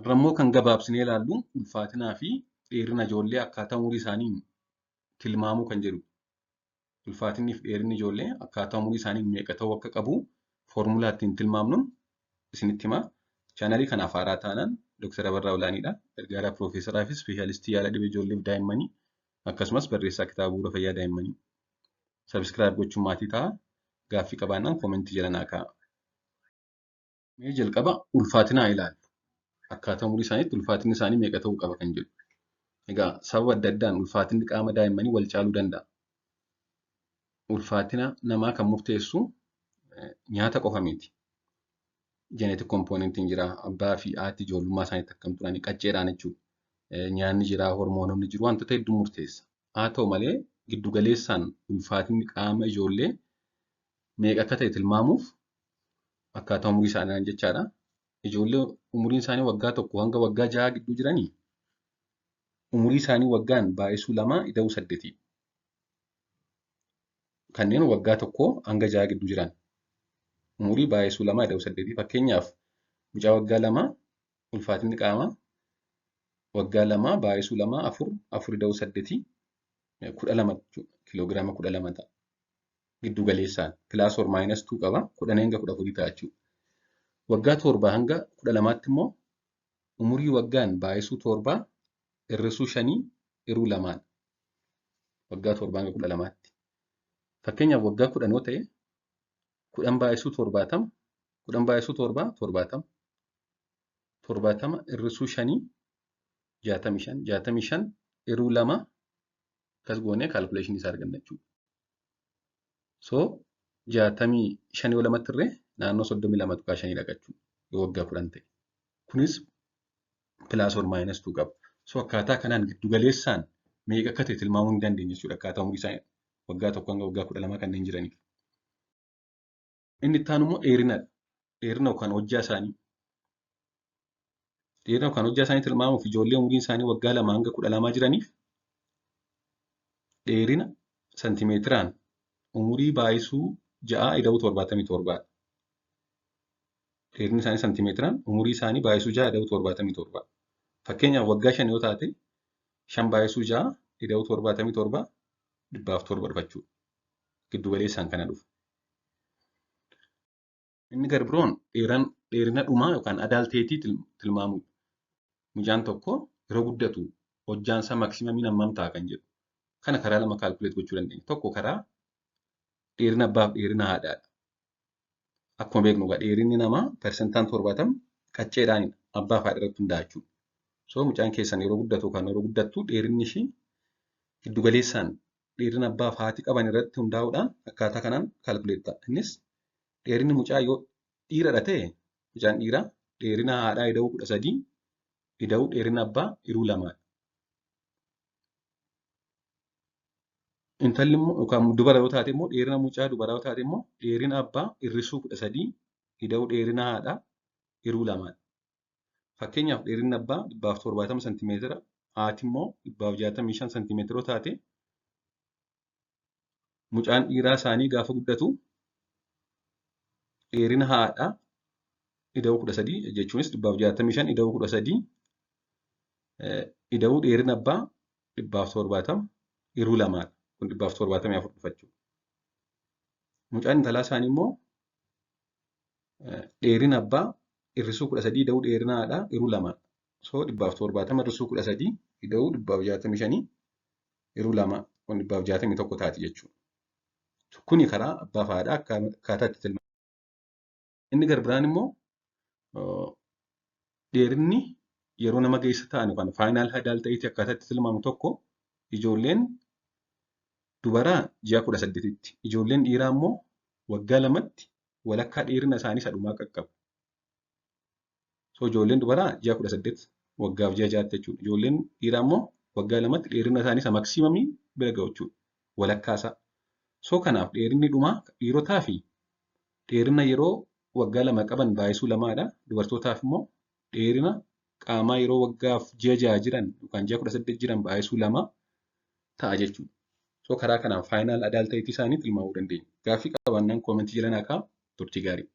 Har'ammoo kan gabaabsinee ilaallu ulfaatinaa fi dheerina ijoollee akkaataa umurii isaaniin tilmaamuu kan jedhudha. Ulfaatinni fi dheerinni ijoollee akkaataa umurii isaaniin meeqa ta'uu akka qabu foormulaa ittiin tilmaamnuun isinitti himaa. Chaanalii kanaaf haaraa taanaan Dr. Abarraa Olaaniidha. Gargaaraa Piroofeesaraa fi Ispeeshaalistii yaala dhibee ijoollee fi daa'immanii akkasumas barreessaa kitaaba bu'uura fayyaa daa'immanii. Subscribe gochuun maatii ta'aa. Gaaffii qabaannaan koomentii jala naa kaa'aa. Mee jalqaba ulfaatina haa ilaallu. Akkaataa umurii isaaniitti ulfaatinni isaanii meeqa ta'uu qaba kan jedhu. Egaa sababa adda addaan ulfaatinni qaama daa'immanii wal caaluu danda'a. Ulfaatina namaa kan murteessu nyaata qofa miti. Genetic componentiin jira. Abbaa fi haati ijoollummaa isaaniitti akkam turani qacceedhaan jechuudha. Nyaanni jira, hormoononni jiru, wantoota hedduu murteessa. Haa ta'u malee giddu galeessaan ulfaatinni qaama ijoollee meeqa akka ta'e tilmaamuuf akkaataa umurii isaanii jechaadha. Ijoollee umuriin isaanii waggaa 1 hanga waggaa 6 gidduu jiranii umurii isaanii waggaan baay'isuu 2 ida'uu 8. Kanneen waggaa 1 hanga 6 gidduu jiran umurii baay'isuu 2 ida'uu 8. Fakkeenyaaf mucaa waggaa 2 ulfaatinni qaamaa waggaa 2 baay'isuu 2 4, 4 ida'uu 8 12 jechuudha. Kiiloogiraama 12 ta'a. Giddu galeessaan plus or minus 2 qaba. 10 hanga 14 ta'a jechuudha. Waggaa 7 hanga 12tti immoo umurii waggaan baay'isuu 7 hir'isuu 5 hiruu 2dha. Waggaa 7 hanga 12tti. Fakkeenyaaf waggaa 10 yoo ta'e 10 baay'isuu 70, 10 baay'isuu 7 70, 70 hir'isuu 5 65, 65 hiruu 2 akkas goonee kaalkuleeshinii isaa arganna jechuudha. So 65 yoo lamatti hirree naannoo 32.5 dhaqa jechuudha yoo waggaa 10 ta'e. Kunis plus or minus 2 qaba. So akkaataa kanaan giddu galeessaan meeqa akka ta'e tilmaamuu ni dandeenya jechuudha akkaataa umurii isaa waggaa 1 hanga waggaa 12 kanneen jiraniif. Inni itti aanu immoo dheerinadha. Dheerina yookaan hojjaa isaanii. Dheerina yookaan hojjaa isaanii tilmaamuuf ijoollee umuriin isaanii waggaa 2 hanga 12 jiraniif dheerina santimeetiraan umurii baay'isuu 6 ida'uu 77dha. Dheerinni isaanii santimeetiraan umurii isaanii baay'isuu 6 ida'uu 77. Fakkeenyaaf waggaa 5 yoo taate 5 baay'isuu 6 ida'uu 77 107 dhufa jechuudha. Giddu galeessaan kana dhufa. Inni gar biroon dheerina dhumaa yookaan adaalteetii tilmaamuudha. Mucaan tokko yeroo guddatu hojjaan isaa maksimamiin hammam ta'a kan jedhu. Kana karaa lama kaalkuleet gochuu dandeenya. Tokko karaa dheerina abbaa fi dheerina haadhaadha. Akkuma beeknu egaa dheerinni namaa persentaan 70 qacceedhaanidha. Abbaa fi haadha irratti hundaa'a jechuudha. So mucaan keessan yeroo guddatu yookaan yeroo guddattu dheerinni ishii giddu galeessaan dheerina abbaa fi haati qaban irratti hundaa'uudhaan akkaataa kanaan kaalkuleet ta'a. Innis dheerinni mucaa yoo dhiiradha ta'e mucaan dhiiraa dheerina haadhaa ida'uu 13 ida'uu dheerina abbaa hiruu 2dha. Intalli immoo yookaan dubara yoo taate immoo dheerina mucaa dubaraa yoo taate immoo dheerina abbaa hir'isuu 13 ida'uu dheerina haadhaa hiruu 2dha. Fakkeenyaaf dheerinni abbaa 170 santimeetira haati immoo 165 santimeetira yoo taate mucaan dhiiraa isaanii gaafa guddatu dheerina haadhaa ida'uu 13 jechuunis 165 ida'uu 13 ida'uu dheerina abbaa 170 hiruu 2dha. Kun 174 dhufa jechuudha. Mucaan intalaa isaanii immoo dheerina abbaa hir'isuu 13 ida'uu dheerina haadhaa hiruu 2dha. So 170 hir'isuu 13 ida'uu 165 hiruu 2 kun 161 taati jechuudha. Kuni karaa abbaa fi haadhaa akkaataa itti tilmaamamu. Inni gar biraan immoo dheerinni yeroo nama geessa ta'an yookaan faayinaal hadaal ta'eeti akkaataa itti tilmaamu tokko ijoolleen dubaraa ji'a 18tti ijoolleen dhiiraa immoo waggaa 2tti walakkaa dheerina isaanii isa dhumaa qaqqabu. So ijoolleen dubaraa ji'a 18 waggaaf ji'a 6tti jechuudha. Ijoolleen dhiiraa immoo waggaa 2tti dheerina isaanii isa maksiimamii bira ga'u jechuudha. Walakkaa isaa. So kanaaf dheerinni dhumaa dhiirotaa fi dheerina yeroo waggaa 2 qaban baay'isuu 2dha. Dubartootaaf immoo dheerina qaamaa yeroo waggaaf ji'a 6 jiran yookaan ji'a 18 jiran baay'isuu 2 ta'a jechuudha. So karaa kanaan faayinaal adaal ta'eetii isaanii tilmaamuu dandeenya. Gaaffii qabaannaan koomentii jala naa kaa'aa. Turtii gaarii.